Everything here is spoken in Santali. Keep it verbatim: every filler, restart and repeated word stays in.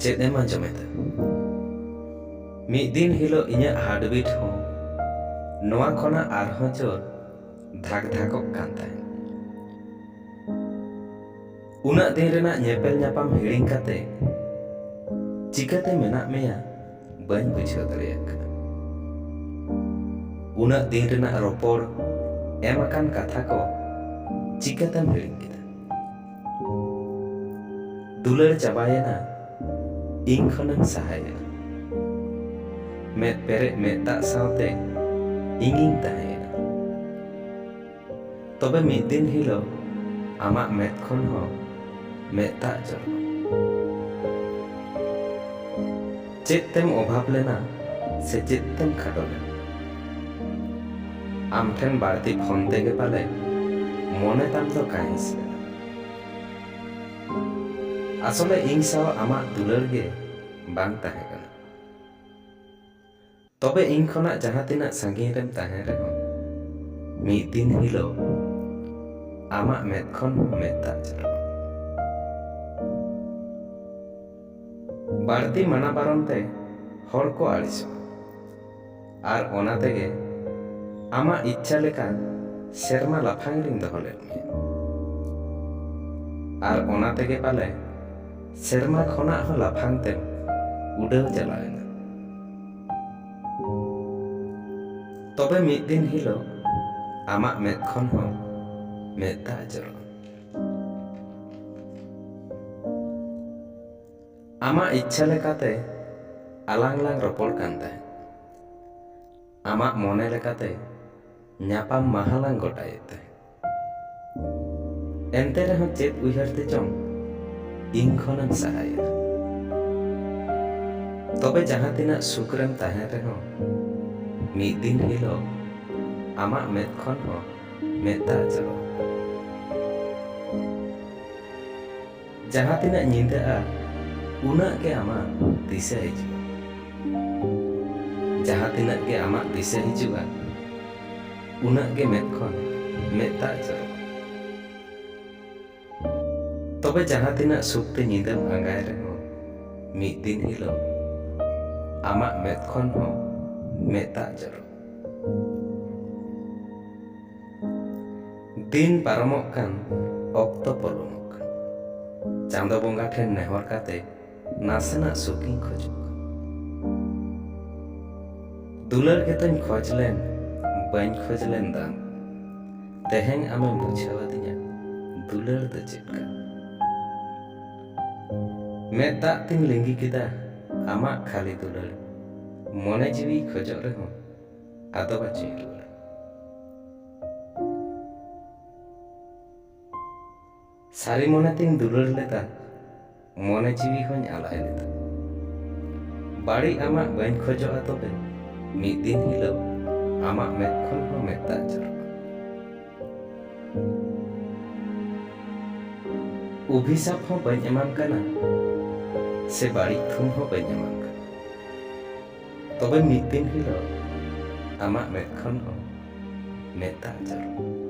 ᱪᱮᱫ ᱮᱢ ᱟᱸᱡᱚᱢᱮᱫᱟ? ᱢᱤᱫ ᱫᱤᱱ ᱦᱤᱞᱳᱜ ᱤᱧᱟᱹᱜ heartbeat ᱦᱚᱸ ᱱᱚᱣᱟ ᱠᱷᱚᱱᱟᱜ ᱟᱨᱦᱚᱸ ᱡᱳᱨ ᱫᱷᱟᱠ ᱫᱷᱟᱠᱚᱜ ᱠᱟᱱ ᱛᱟᱦᱮᱸᱫ᱾ ᱩᱱᱟᱹᱜ ᱫᱤᱱ ᱨᱮᱱᱟᱜ ᱧᱮᱯᱮᱞ ᱧᱟᱯᱟᱢ ᱦᱤᱲᱤᱧ ᱠᱟᱛᱮ ᱪᱤᱠᱟᱹᱛᱮ ᱢᱮᱱᱟᱜ ᱢᱮᱭᱟ ᱵᱟᱹᱧ ᱵᱩᱡᱷᱟᱹᱣ ᱫᱟᱲᱮᱭᱟᱜ ᱠᱟᱱᱟ᱾ ᱩᱱᱟᱹᱜ ᱫᱤᱱ ᱨᱮᱱᱟᱜ ᱨᱚᱯᱚᱲ, ᱮᱢ ᱟᱠᱟᱱ ᱠᱟᱛᱷᱟ ᱠᱚ ᱪᱤᱠᱟᱹᱛᱮᱢ ᱦᱤᱲᱤᱧ ᱠᱮᱫᱟ? ᱫᱩᱞᱟᱹᱲ ᱪᱟᱵᱟᱭᱮᱱᱟ, ᱤᱧ ᱠᱷᱚᱱᱮᱢ ᱥᱟᱦᱟᱭᱮᱱᱟ᱾ ᱢᱮᱫ ᱯᱮᱨᱮᱡ ᱢᱮᱫ ᱫᱟᱜ ᱥᱟᱶᱛᱮ ᱤᱧᱤᱧ ᱛᱟᱦᱮᱸᱭᱮᱱᱟ᱾ ᱛᱚᱵᱮ ᱢᱤᱫ ᱫᱤᱱ ᱦᱤᱞᱳᱜ ᱟᱢᱟᱜ ᱢᱮᱫ ᱠᱷᱚᱱ ᱦᱚᱸ ᱢᱮᱫ ᱫᱟᱜ ᱡᱚᱨᱚᱜᱼᱟ᱾ ᱪᱮᱫ ᱛᱮᱢ ᱚᱵᱷᱟᱵ ᱞᱮᱱᱟ ᱥᱮ ᱪᱮᱫ ᱛᱮᱢ ᱠᱷᱟᱴᱚ ᱞᱮᱱᱟ? ᱟᱢ ᱴᱷᱮᱱ ᱵᱟᱹᱲᱛᱤ ᱯᱷᱳᱱ ᱛᱮᱜᱮ ᱯᱟᱞᱮ ᱢᱚᱱᱮ ᱛᱟᱢ ᱫᱚ ᱠᱟᱹᱦᱤᱥ ᱞᱮᱱᱟ᱾ ᱟᱥᱚᱞᱮ ᱤᱧ ᱥᱟᱶ ᱟᱢᱟᱜ ᱫᱩᱞᱟᱹᱲ ᱜᱮ ᱵᱟᱝ ᱛᱟᱦᱮᱸ ᱠᱟᱱᱟ᱾ ᱛᱚᱵᱮ ᱤᱧ ᱠᱷᱚᱱᱟᱜ ᱡᱟᱦᱟᱸ ᱛᱤᱱᱟᱹᱜ ᱥᱟᱺᱜᱤᱧ ᱨᱮᱢ ᱛᱟᱦᱮᱸ ᱨᱮᱦᱚᱸ, ᱢᱤᱫ ᱫᱤᱱ ᱦᱤᱞᱳᱜ ᱟᱢᱟᱜ ᱢᱮᱫ ᱠᱷᱚᱱ ᱦᱚᱸ ᱢᱮᱫ ᱫᱟᱜ ᱡᱚᱨᱚᱜᱼᱟ᱾ ᱵᱟᱹᱲᱛᱤ ᱢᱟᱱᱟ ᱵᱟᱨᱚᱱ ᱛᱮ ᱦᱚᱲ ᱠᱚ ᱟᱹᱲᱤᱥᱚᱜᱼᱟ, ᱟᱨ ᱚᱱᱟ ᱛᱮᱜᱮ ᱟᱢᱟᱜ ᱤᱪᱪᱷᱟ ᱞᱮᱠᱟ ᱥᱮᱨᱢᱟ ᱞᱟᱯᱷᱟᱝ ᱨᱤᱧ ᱫᱚᱦᱚ ᱞᱮᱫ ᱢᱮᱭᱟ᱾ ᱟᱨ ᱚᱱᱟ ᱛᱮᱜᱮ ᱯᱟᱞᱮ ᱥᱮᱨᱢᱟ ᱠᱷᱚᱱᱟᱜ ᱦᱚᱸ ᱞᱟᱯᱷᱟᱝ ᱛᱮᱢ ᱩᱰᱟᱹᱣ ᱪᱟᱞᱟᱣ ᱮᱱᱟ᱾ ᱛᱚᱵᱮ ᱢᱤᱫ ᱫᱤᱱ ᱦᱤᱞᱳᱜ ᱟᱢᱟᱜ ᱢᱮᱫ ᱠᱷᱚᱱ ᱦᱚᱸ ᱢᱮᱫ ᱫᱟᱜ ᱡᱚᱨᱚᱜᱼᱟ᱾ ᱟᱢᱟᱜ ᱤᱪᱪᱷᱟ ᱞᱮᱠᱟᱛᱮ ᱟᱞᱟᱝ ᱞᱟᱝ ᱨᱚᱯᱚᱲ ᱠᱟᱱ ᱛᱟᱦᱮᱸᱫ᱾ ᱟᱢᱟᱜ ᱢᱚᱱᱮ ᱞᱮᱠᱟᱛᱮ ᱧᱟᱯᱟᱢ ᱢᱟᱦᱟ ᱞᱟᱝ ᱜᱚᱴᱟᱭᱮᱫ ᱛᱟᱦᱮᱸᱫ᱾ ᱮᱱᱛᱮ ᱨᱮᱦᱚᱸ ᱪᱮᱫ ᱩᱭᱦᱟᱹᱨ ᱛᱮ ᱪᱚᱝ ᱤᱧ ᱠᱷᱚᱱᱮᱢ ᱥᱟᱦᱟᱭᱮᱱᱟ᱾ ᱛᱚᱵᱮ ᱡᱟᱦᱟᱸ ᱛᱤᱱᱟᱹᱜ ᱥᱩᱠ ᱨᱮᱢ ᱛᱟᱦᱮᱸ ᱨᱮᱦᱚᱸ, ᱢᱤᱫ ᱫᱤᱱ ᱦᱤᱞᱳᱜ ᱟᱢᱟᱜ ᱢᱮᱫ ᱠᱷᱚᱱ ᱦᱚᱸ ᱢᱮᱫ ᱫᱟᱜ ᱡᱚᱨᱚᱜᱼᱟ᱾ ᱡᱟᱦᱟᱸ ᱛᱤᱱᱟᱹᱜ ᱧᱤᱫᱟᱹᱜᱼᱟ, ᱩᱱᱟᱹᱜ ᱜᱮ ᱟᱢᱟᱜ ᱫᱤᱥᱟᱹ ᱦᱤᱡᱩᱜᱼᱟ᱾ ᱡᱟᱦᱟᱸ ᱛᱤᱱᱟᱹᱜ ᱜᱮ ᱟᱢᱟᱜ ᱫᱤᱥᱟᱹ ᱦᱤᱡᱩᱜᱼᱟ, ᱩᱱᱟᱹᱜ ᱜᱮ ᱢᱮᱫ ᱠᱷᱚᱱ ᱢᱮᱫ ᱫᱟᱜ ᱡᱚᱨᱚᱜᱼᱟ᱾ ᱛᱚᱵᱮ ᱡᱟᱦᱟᱸ ᱛᱤᱱᱟᱹᱜ ᱥᱩᱠ ᱛᱮ ᱧᱤᱫᱟᱹᱢ ᱟᱸᱜᱟᱭ ᱨᱮᱦᱚᱸ, ᱢᱤᱫ ᱫᱤᱱ ᱦᱤᱞᱳᱜ ᱟᱢᱟᱜ ᱢᱮᱫ ᱠᱷᱚᱱ ᱦᱚᱸ ᱢᱮᱫ ᱫᱟᱜ ᱡᱚᱨᱚᱜ᱾ ᱫᱤᱱ ᱯᱟᱨᱚᱢᱚᱜ ᱠᱟᱱ, ᱚᱠᱛᱚ ᱯᱚᱞᱚᱢᱚᱜ ᱠᱟᱱ᱾ ᱪᱟᱸᱫᱚ ᱵᱚᱸᱜᱟ ᱴᱷᱮᱱ ᱱᱮᱦᱚᱨ ᱠᱟᱛᱮ ᱱᱟᱥᱮᱱᱟᱜ ᱥᱩᱠᱤᱧ ᱠᱷᱚᱡᱚᱜ ᱠᱟᱱᱟ᱾ ᱫᱩᱞᱟᱹᱲ ᱜᱮᱛᱚᱧ ᱠᱷᱚᱡᱽ ᱞᱮᱱ, ᱵᱟᱹᱧ ᱠᱷᱚᱡᱽ ᱞᱮᱱ ᱫᱟᱢ᱾ ᱛᱮᱦᱮᱧ ᱟᱢᱮᱢ ᱵᱩᱡᱷᱟᱹᱣ ᱟᱹᱫᱤᱧᱟ, ᱫᱩᱞᱟᱹᱲ ᱫᱚ ᱪᱮᱫ ᱠᱟᱱᱟ᱾ ᱢᱮᱫ ᱫᱟᱜ ᱛᱤᱧ ᱞᱤᱸᱜᱤ ᱠᱮᱫᱟ ᱟᱢᱟᱜ ᱠᱷᱟᱹᱞᱤ ᱫᱩᱞᱟᱹᱲ᱾ ᱢᱚᱱᱮ ᱡᱤᱣᱤ ᱠᱷᱚᱡᱚᱜ ᱨᱮᱦᱚᱸ ᱟᱫᱚ ᱵᱟᱪᱚᱧ ᱨᱩᱣᱟᱹᱲ᱾ ᱥᱟᱹᱨᱤ ᱢᱚᱱᱮ ᱛᱤᱧ ᱫᱩᱞᱟᱹᱲ ᱞᱮᱫᱟ, ᱢᱚᱱᱮ ᱡᱤᱣᱤ ᱦᱚᱸᱧ ᱟᱞᱟᱭ ᱞᱮᱫᱟ᱾ ᱵᱟᱹᱲᱤᱡ ᱟᱢᱟᱜ ᱵᱟᱹᱧ ᱠᱷᱚᱡᱚᱜᱼᱟ, ᱛᱚᱵᱮ ᱢᱤᱫ ᱫᱤᱱ ᱦᱤᱞᱳᱜ ᱟᱢᱟᱜ ᱢᱮᱫ ᱠᱷᱚᱱ ᱦᱚᱸ ᱢᱮᱫ ᱫᱟᱜ ᱡᱚᱨᱚᱜᱼᱟ᱾ ᱚᱵᱷᱤᱥᱟᱯ ᱦᱚᱸ ᱵᱟᱹᱧ ᱮᱢᱟᱢ ᱠᱟᱱᱟ, ᱥᱮ ᱵᱟᱹᱲᱤᱡ ᱛᱷᱩᱢ ᱦᱚᱸ ᱵᱟᱹᱧ ᱮᱢᱟᱢ ᱠᱟᱱᱟ᱾ ᱛᱚᱵᱮ ᱢᱤᱫ ᱫᱤᱱ ᱦᱤᱞᱳᱜ ᱟᱢᱟᱜ ᱢᱮᱫ ᱠᱷᱚᱱ ᱦᱚᱸ ᱢᱮᱫ ᱫᱟᱜ ᱡᱚᱨᱚᱜᱼᱟ᱾